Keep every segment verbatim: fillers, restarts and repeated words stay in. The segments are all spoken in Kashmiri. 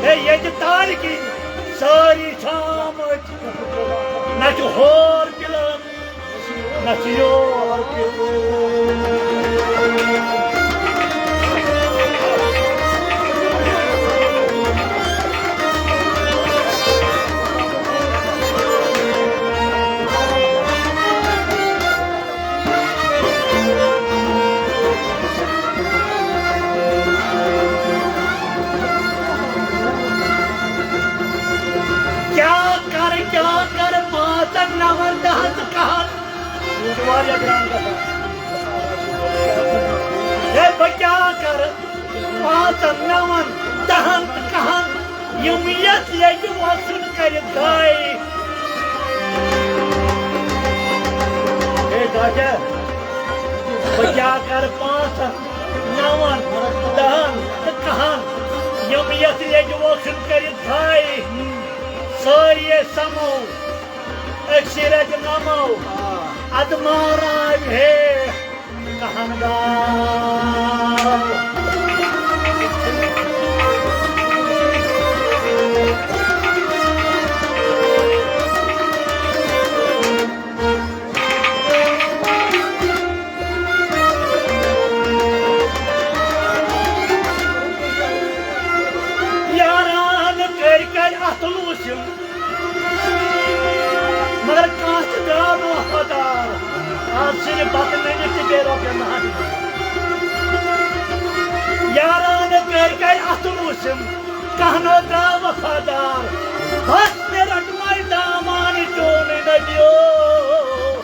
ہے، ییٚتہِ تارِکۍ سٲری چھِ آمٕتۍ، نہ چھُ ہور پِلان، نہ چھُ یور پِلان۔ کیٛاہ کَرٕ، کیٛاہ کَرٕ، پانٛژَن، نَوَن، دَہَن تہٕ کَہَن۔ یہِ چھُ واریاہ گرٛان گژھان۔ ہے، بہٕ کیٛاہ کَرٕ، پانٛژَن، نَوَن، دَہَن تہٕ کَہَن، یِم یَتھ لیٚجہِ وۄزُل کٔرِتھ درٛاے۔ ہے، داجا، بہٕ کیٛاہ کَرٕ، پانٛژَن، نَوَن، دَہَن تہٕ کَہَن، یِم یَتھ لیٚجہِ وۄزُل کٔرِتھ درٛاے۔ سٲری سَمو أکسٕے رَتہِ نَمو، اَدٕ ماران ہے کَہَن گاو۔ یاران کٔرۍ کٔرۍ اَتھٕ لوٗسِم، مگر کانٛہہ تہِ درٛاو نہٕ وفادار۔ آز چھِ یہِ بَتہٕ نٔنِتھ تہِ بیٚیہِ رۄپیَن دَہَن۔ یاران کٔرۍ کٔرۍ اَتھٕ لوٗسِم، کانٛہہ نہٕ درٛاو وفادار۔ بَس مےٚ رَٹنَے دامان چونٕے نبیو۔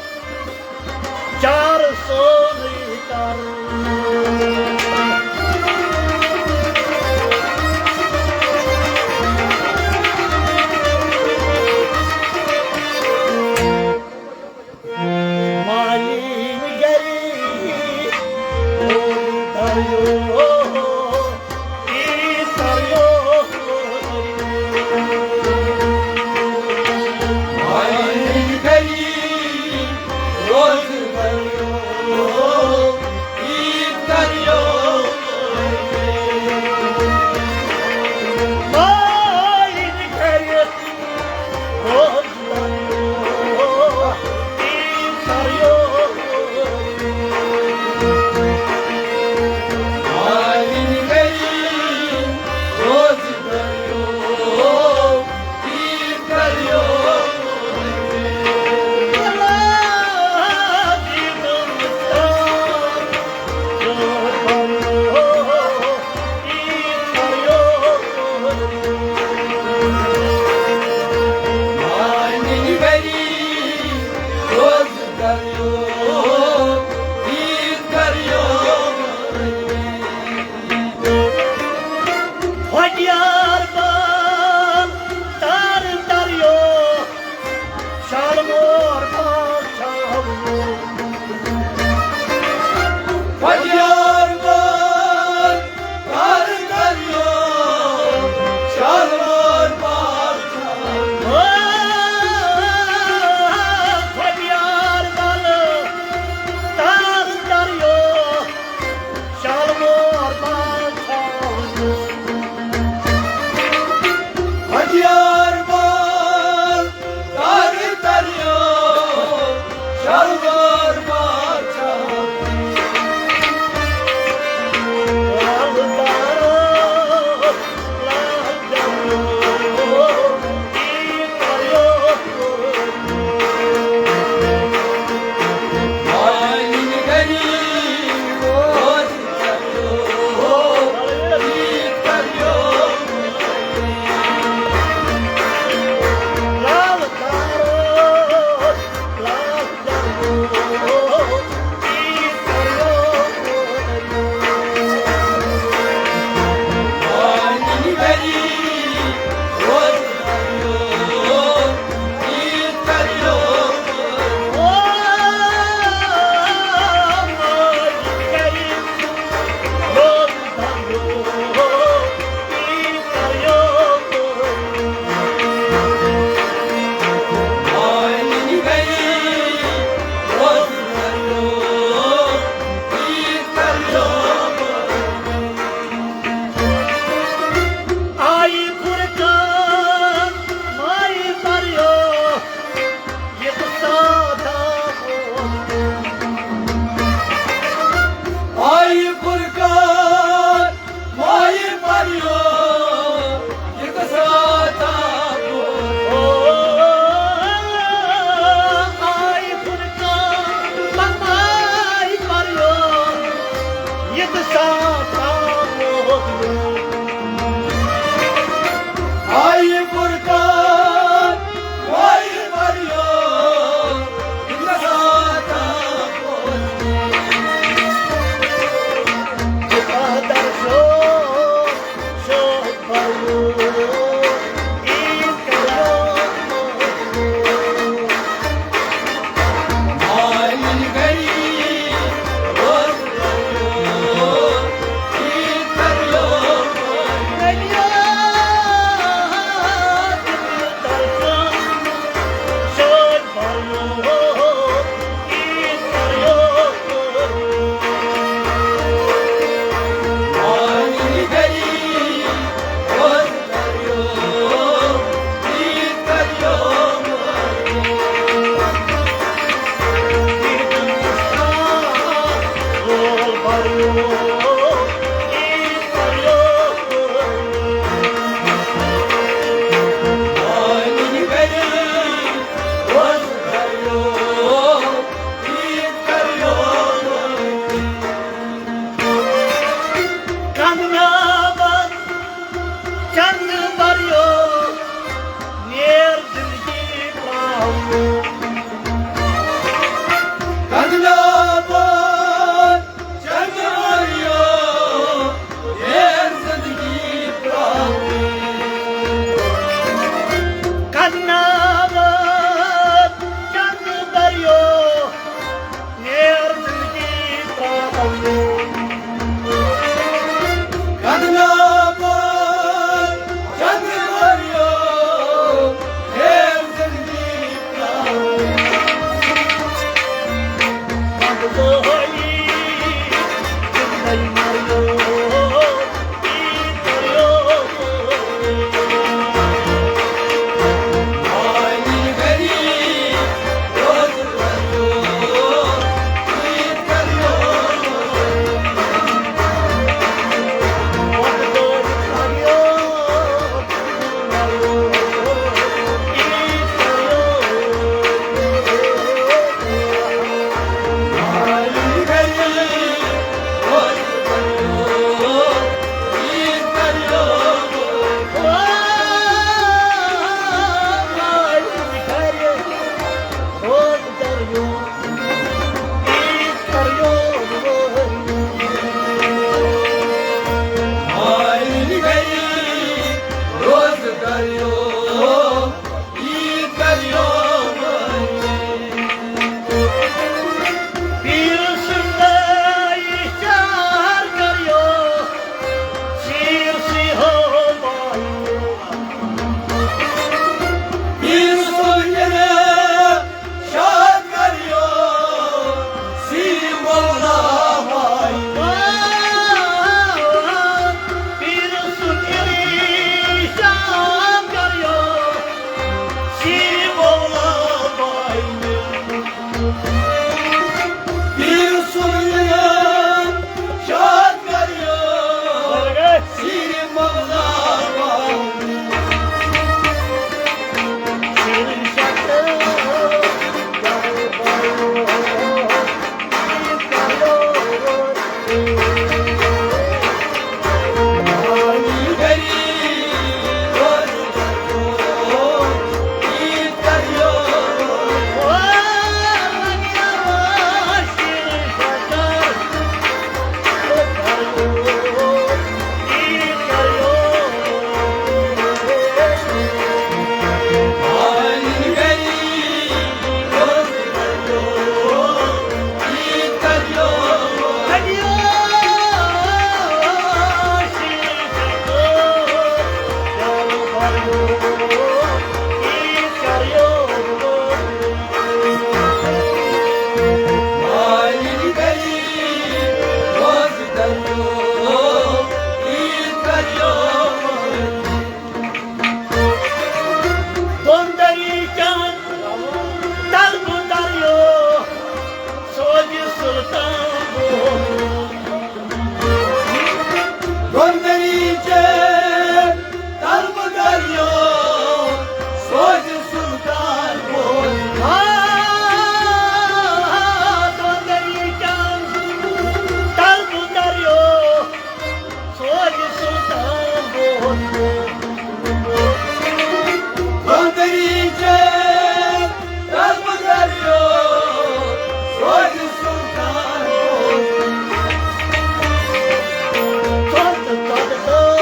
چار سونٕے کر۔ مالِنۍ گَری درٛایو، ای درٛایو۔ دۄن دٔریٖچَن تَل بہٕ دَریو، سوزِ سُلطان بہٕ۔ دۄن دٔریٖچَن تَل بہٕ دَریو، سوزِ سُلطان بہٕ۔ آ، دۄن دٔریٖچَن تَل بہٕ دَریو، سوزِ سُلطان بہٕ۔ دۄن دٔریٖچَن تَل بہٕ دَریو، سوزِ سُلطان بہٕ۔ ژۄد ژۄد دۄہ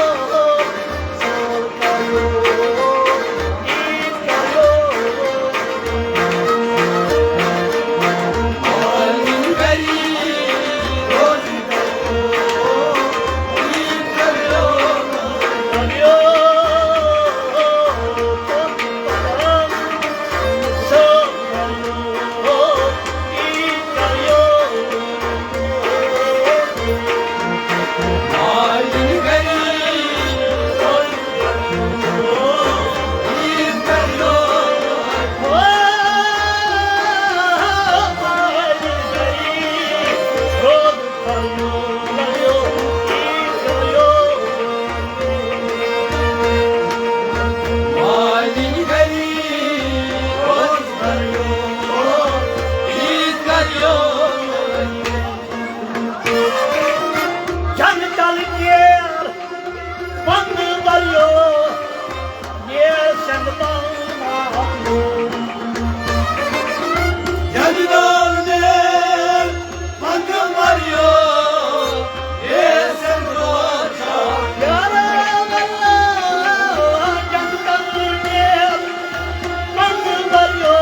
جنتل کیر پنہٕ بریو، نیر سنگ پنہٕ۔ جنتل کیر پنہٕ بریو، نیر سنگ پنہٕ۔ یار اللہ، جنتل کیر پنہٕ بریو،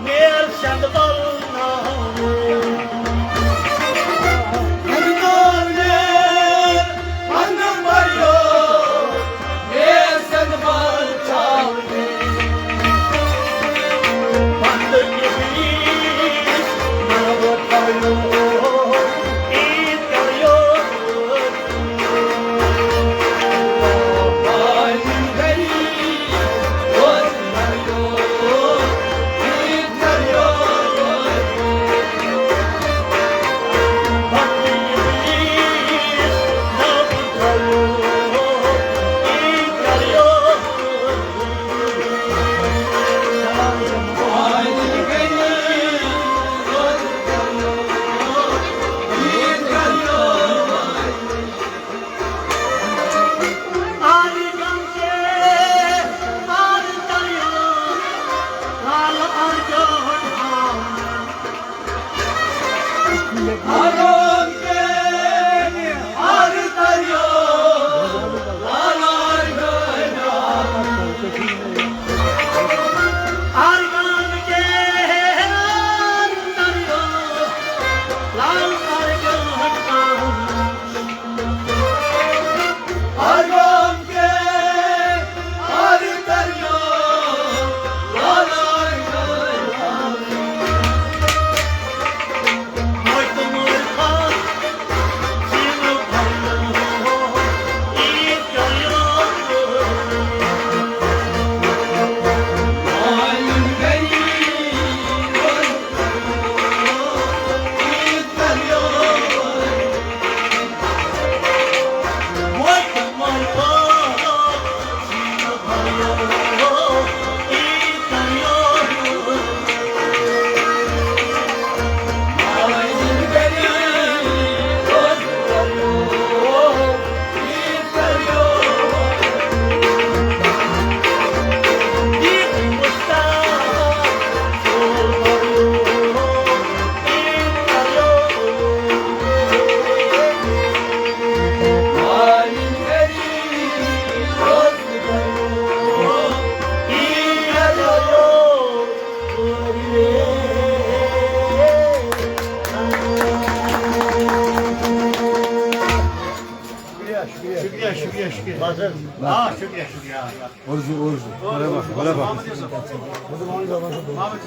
نیر سنگ پنہٕ۔ شُکریہ، شُکریہ، شُکریہ، شُکریہ۔ بس حظ۔ آ، شُکریہ، شُکریہ۔ اورٕ زِ، اورٕ زِ۔ مرحبا، مرحبا۔